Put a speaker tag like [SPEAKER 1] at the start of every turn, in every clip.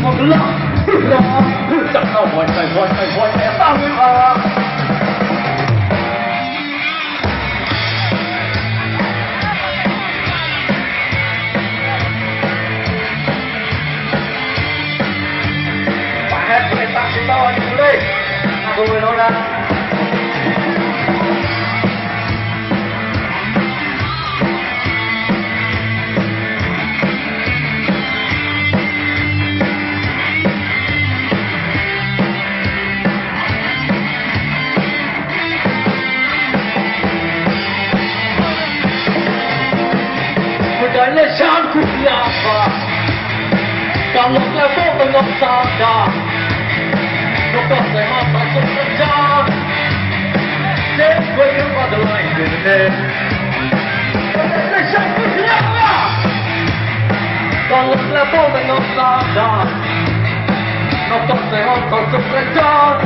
[SPEAKER 1] Một lần chẳng nào hỏi thầy sao người hét với ta chỉ to như đây rồi nó ra Hãy lên sáng của nhà và cả lúc là phố tôi ngọc xa đà nó có thể mà ta sống rất cha chết với những con đường này về đây hãy lên sáng của nhà và cả lúc là phố tôi ngọc xa đà nó có thể mà ta sống rất cha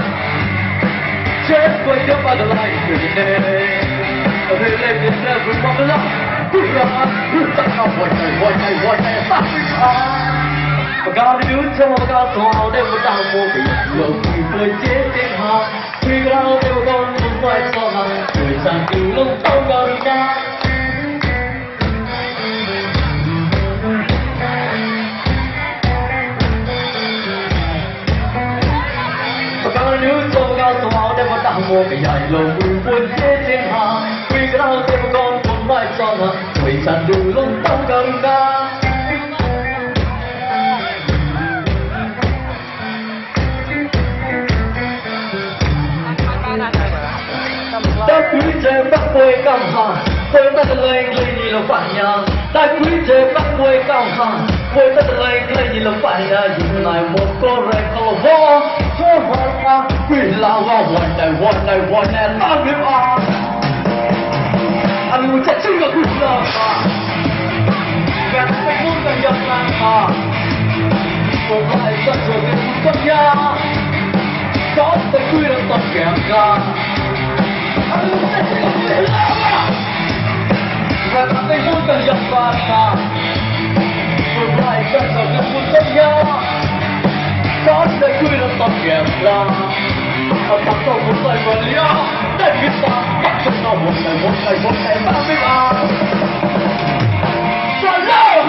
[SPEAKER 1] chết với những con đường này về đây hãy lên việt nam với mong lắm tất cả mọi người phát và cao đi đứng trong cao tòa để một đào mô bị lộ kỳ với chế tiếng hà khi cao để một con một vai cho hàng người sàn từ lúc tao cao đi ra và cao đi đứng trong cao tòa để một đào mô bị lộ kỳ với chế tiếng hà khi cao để một con một vai cho hàng người sàn từ lúc tao cao đi ra đã quý trời bắt quê cao hàng quê ta lên gì là phải nhà đã quý trời bắt quê cao hàng quê ta lên gì là phải nhà dừng lại một cô rẻ cầu vô cho hoa ta quỷ lao vào one này ta biết anh muốn chạy chưa được quỷ lao và phải muốn càng nhập hàng một lại rất rồi cái con nhà có thể quy được toàn kém ra và ta thấy muốn cần nhập vào mà một lại rất rồi cái con nhà có thể quy được toàn kém ra ta không muốn tay vào lý áo để biết ta bắt cho nó một ngày ta biết và lâu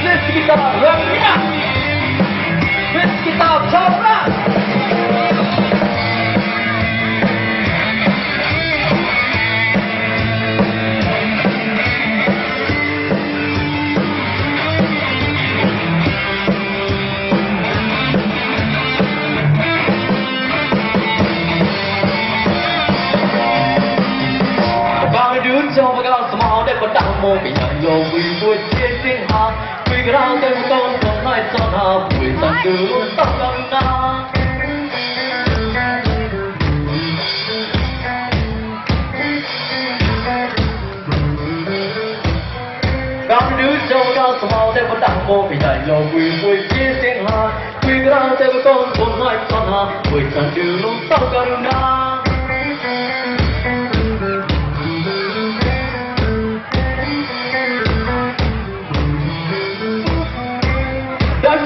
[SPEAKER 1] Let's get up, let's get up, top right. Bao nhiêu đứa cho và các small để bắt đầu mô bị nhận lộ vì vui trên tiếng hát vì cái tên con còn lại cho nào vì ta cứ luôn tóc gần na bao nhiêu đứa cho và các small để bắt đầu mô bị nhận lộ vì vui trên tiếng hát vì cái tên con còn lại cho nào vì ta cứ luôn tóc gần na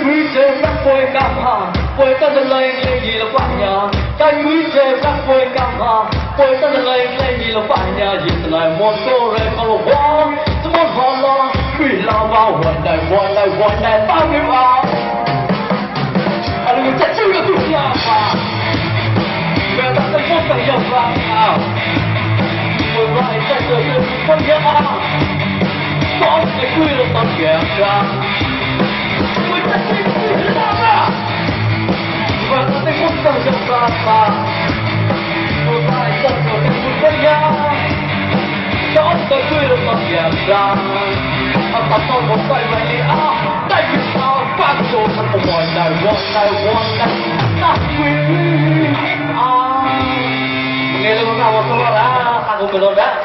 [SPEAKER 1] quý trời các quê cao hà quê ta lên gì là phải nhà cái quý trời các quê cao hà quê ta lên gì là phải nhà dịp lại một cô rẻ cầu hoa cho một hoa lo quỷ lao vào one này ta biết anh đừng chạy chưa được tụi nhà mà mẹ ta sẽ không phải nhập vào một lại chạy rồi được con nhà có thể quy được toàn kẻ ra và ta thấy muốn cầu nhập vào mà một vài giật của những một con nhà đó tôi quy được toàn kẻ ra ta không có phải vậy đi tại vì sao phát đồ thật của mọi này ta quy nghe lời nào mà tôi nói ta không có đâu đó